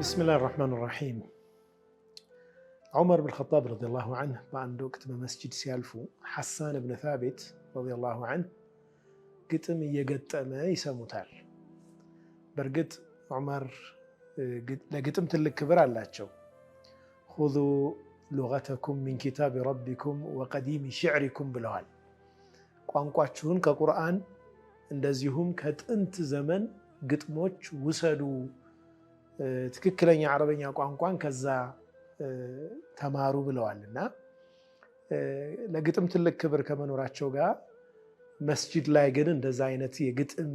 بسم الله الرحمن الرحيم። ዑመር ብን ኸጣብ رضي الله عنه በአንድ ወቅት በመስጂድ ሲያልፉ ሐሳን ብን ታቢት رضي الله عنه ግጥም እየገጠመ ይሰሙታል። በእርግጥ ዑመር ለግጥም ትልቅ ክብር አላቸው። خذوا لغتكم من كتاب ربكم وقديم شعركم ብለዋል። ቋንቋችሁን ከቁርአን እንደዚሁም ከጥንት ዘመን ግጥሞች ውሰዱ፣ ትክክለኛ አረበኛ ቋንቋን ከዛ ተማሩ ብለዋል። እና ለግጥም ትልቅ ክብር ከመኖራቸው ጋር መስጂድ ላይ ግን እንደዛ አይነት የግጥም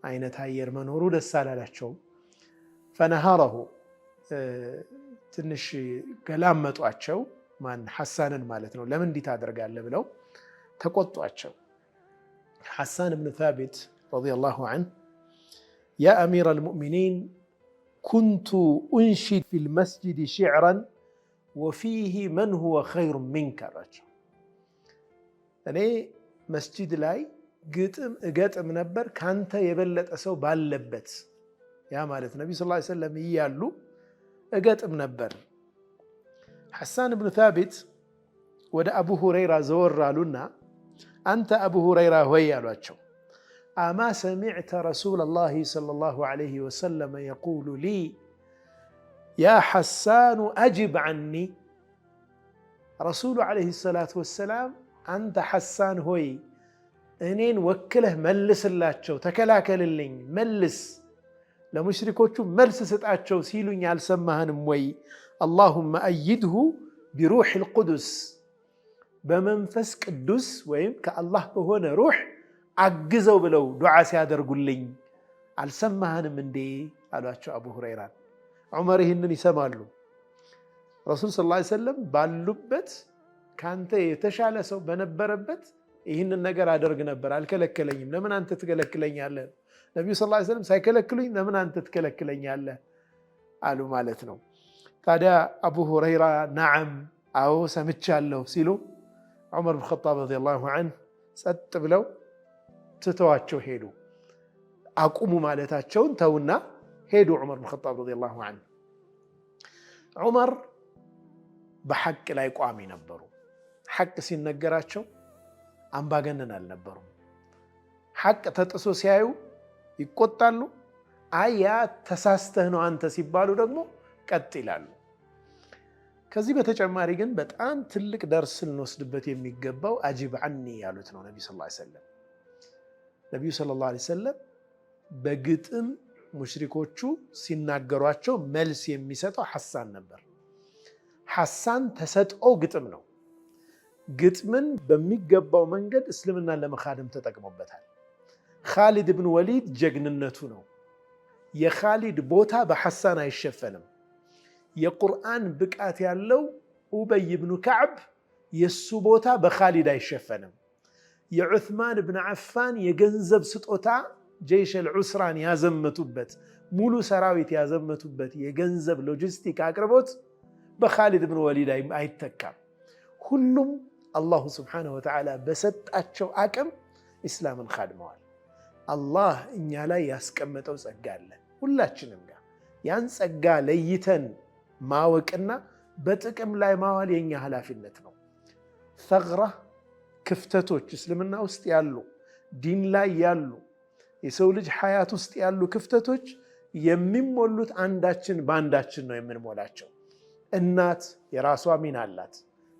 አይነት አየር መኖሩ ደስ አላላቸውም። فنهره ትንሽ ገላመጧቸው። ማን? ሐሳንን ማለት ነው። ለምን እንዲህ ታደርጋለህ ብለው ተቆጧቸው። ሐሳን ብን ታቢት رضي الله عنه يا أمير المؤمنين، كنت أنشد في المسجد شعرا وفيه من هو خير منك አሏቸው። እኔ መስጂድ ላይ ግጥም እገጥም ነበር ካንተ የበለጠ ሰው ባለበት፣ ያ ማለት ነቢ ስ ሰለም እያሉ እገጥም ነበር። ሐሳን ብኑ ታቢት ወደ አቡ ሁረይራ ዘወር አሉና አንተ አቡ ሁረይራ ሆይ አሏቸው፣ أما سمعت رسول الله صلى الله عليه وسلم يقول لي يا حسان أجب عني። ረሱሉ عليه الصلاة والسلام አንተ ሐሳን ሆይ እኔን ወክለህ መልስላቸው፣ ተከላከልልኝ፣ መልስ፣ ለሙሽሪኮቹ መልስ ስጣቸው ሲሉኝ አልሰማህንም ወይ? اللهم أيده بروح القدس፣ በመንፈስ ቅዱስ ወይም ከአላህ በሆነ ሩሕ አግዘው ብለው ዱዓ ሲያደርጉልኝ አልሰማህንም እንዴ አሏቸው አቡ ሁረይራን። ዑመር ይህንን ይሰማሉ። ረሱል صلى الله عليه وسلم ባሉበት ከአንተ የተሻለ ሰው በነበረበት ይህንን ነገር አደርግ ነበር፣ አልከለከለኝም። ለምን አንተ ትከለክለኛለህ? ነቢዩ صلى الله عليه وسلم ሳይከለክሉኝ ለምን አንተ ትከለክለኛለህ አሉ ማለት ነው። ታዲያ አቡ ሁረይራ نعم፣ አዎ ሰምቻለሁ ሲሉ ዑመር ብን ኸጣብ رضي الله عنه ጸጥ ብለው ትተዋቸው ሄዱ። አቁሙ ማለታቸውን ተውና ሄዱ። ዑመር ብን ኸጣብ رضي الله عنه ዑመር በሐቅ ላይ ቋሚ ነበሩ። ሐቅ ሲነገራቸው አምባገነን አልነበሩም። ሐቅ ተጥሶ ሲያዩ ይቆጣሉ። አይ ያ ተሳስተህ ነው አንተ ሲባሉ ደግሞ ቀጥ ይላሉ። ከዚህ በተጨማሪ ግን በጣም ትልቅ ደርስ ልንወስድበት የሚገባው أجب عني ያሉት ነው ነቢ صلى الله عليه وسلم። ነቢዩ صلى الله عليه وسلم በግጥም ሙሽሪኮቹ ሲናገሯቸው መልስ የሚሰጠው ሐሳን ነበር። ሐሳን ተሰጥኦ ግጥም ነው። ግጥምን በሚገባው መንገድ እስልምናን ለመካደም ተጠቅሞበታል። ካሊድ ብን ወሊድ ጀግንነቱ ነው። የካሊድ ቦታ በሐሳን አይሸፈንም። የቁርአን ብቃት ያለው ኡበይ ብኑ ከዕብ የእሱ ቦታ በካሊድ አይሸፈንም። የዑስማን ብን ዓፋን የገንዘብ ስጦታ جيش العسرة ን ያዘመቱበት፣ ሙሉ ሰራዊት ያዘመቱበት የገንዘብ ሎጂስቲክ አቅርቦት በካሊድ ብን ወሊድ አይተካም። ሁሉም الله سبحانه وتعالى በሰጣቸው አቅም ኢስላምን ካድመዋል። አላህ እኛ ላይ ያስቀመጠው ጸጋ አለ ሁላችንም ጋር። ያን ጸጋ ለይተን ማወቅና በጥቅም ላይ ማዋል የኛ ኃላፊነት ነው። ثغرة ክፍተቶች እስልምና ውስጥ ያሉ፣ ዲን ላይ ያሉ፣ የሰው ልጅ ሐያት ውስጥ ያሉ ክፍተቶች የሚሞሉት አንዳችን በአንዳችን ነው የምንሞላቸው። እናት የራሷ ሚና አላት።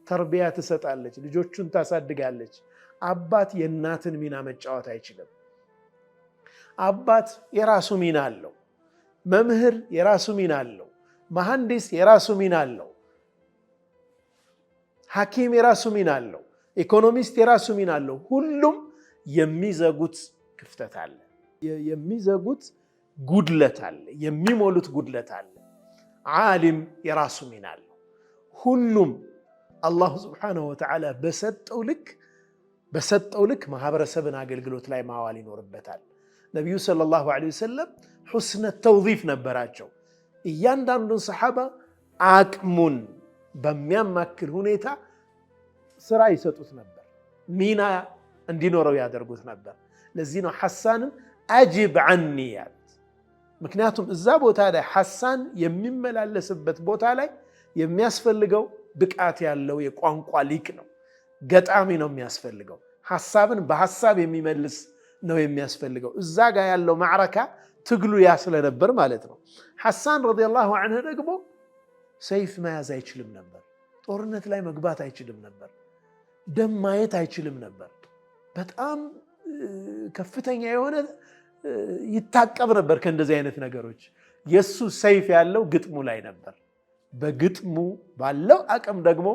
ተርቢያ ትሰጣለች፣ ልጆቹን ታሳድጋለች። አባት የእናትን ሚና መጫወት አይችልም። አባት የራሱ ሚና አለው። መምህር የራሱ ሚና አለው። መሐንዲስ የራሱ ሚና አለው። ሐኪም የራሱ ሚና አለው። ኢኮኖሚስት የራሱ ሚና አለው። ሁሉም የሚዘጉት ክፍተት አለ፣ የሚዘጉት ጉድለት አለ፣ የሚሞሉት ጉድለት አለ። ዓሊም የራሱ ሚና አለው። ሁሉም الله سبحانه وتعالى በሰጠው ልክ ማህበረሰብን አገልግሎት ላይ ማዋል ይኖርበታል። ነቢዩ صلى الله عليه وسلم حسن توظيف ነበራቸው። እያንዳንዱን ሰሓባ አቅሙን በሚያማክል ሁኔታ ስራ ይሰጡት ነበር፣ ሚና እንዲኖረው ያደርጉት ነበር። ለዚህ ነው ሐሳንን أجب عني ያሉት። ምክንያቱም እዛ ቦታ ላይ ሐሳን የሚመላለስበት ቦታ ላይ የሚያስፈልገው ብቃት ያለው የቋንቋ ሊቅ ነው፣ ገጣሚ ነው የሚያስፈልገው፣ ሐሳብን በሐሳብ የሚመልስ ነው የሚያስፈልገው። እዛ ጋር ያለው ማዕረካ ትግሉ ያ ስለነበር ማለት ነው። ሐሳን ረዲየላሁ ዐንሁ ደግሞ ሰይፍ መያዝ አይችልም ነበር። ጦርነት ላይ መግባት አይችልም ነበር። ደም ማየት አይችልም ነበር። በጣም ከፍተኛ የሆነ ይታቀብ ነበር ከእንደዚህ አይነት ነገሮች። የእሱ ሰይፍ ያለው ግጥሙ ላይ ነበር። በግጥሙ ባለው አቅም ደግሞ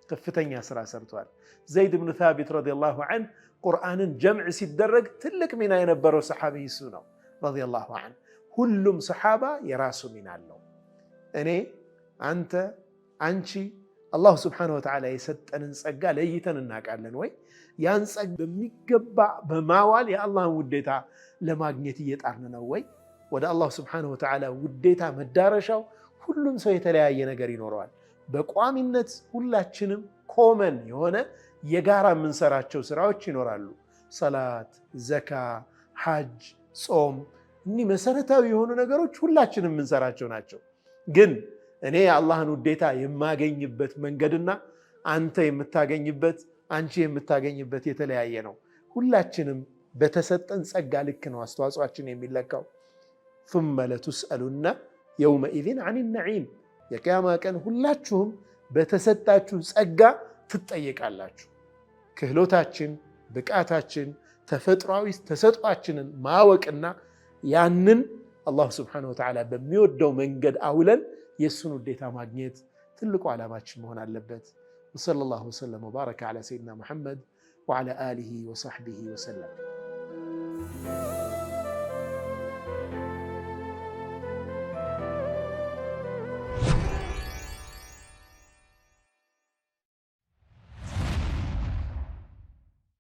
ከፍተኛ ስራ ሰርቷል። ዘይድ ብኑ ታቢት رضي الله عنه ቁርአንን ጀምዕ ሲደረግ ትልቅ ሚና የነበረው ሰሓቢ እሱ ነው رضي الله عنه። ሁሉም ሰሓባ የራሱ ሚና አለው። እኔ፣ አንተ፣ አንቺ الله سبحانه وتعالى የሰጠንን ጸጋ ለይተን እናውቃለን ወይ? ያን ጸጋ በሚገባ በማዋል የአላህን ውዴታ ለማግኘት እየጣርን ነው ወይ? ወደ አላሁ ስብሓነሁ ወተዓላ ውዴታ መዳረሻው ሁሉም ሰው የተለያየ ነገር ይኖረዋል። በቋሚነት ሁላችንም common የሆነ የጋራ የምንሰራቸው ስራዎች ይኖራሉ። ሰላት፣ ዘካ፣ ሐጅ፣ ጾም፣ እኒህ መሰረታዊ የሆኑ ነገሮች ሁላችንም የምንሰራቸው ናቸው። ግን እኔ የአላህን ውዴታ የማገኝበት መንገድና አንተ የምታገኝበት አንቺ የምታገኝበት የተለያየ ነው። ሁላችንም በተሰጠን ጸጋ ልክ ነው አስተዋጽኦአችን የሚለካው። ثم لتسألن يومئذ عن النعيم የቅያማ ቀን ሁላችሁም በተሰጣችሁ ጸጋ ትጠየቃላችሁ። ክህሎታችን፣ ብቃታችን፣ ተፈጥሯዊ ተሰጧችንን ማወቅና ያንን አላሁ ስብሓነሁ ወተዓላ በሚወደው መንገድ አውለን የእሱን ውዴታ ማግኘት ትልቁ ዓላማችን መሆን አለበት። ወሰለላሁ ወሰለም ወባረከ ዐላ ሰይድና ሙሐመድ ወዐላ አሊሂ ወሰሕቢሂ ወሰለም።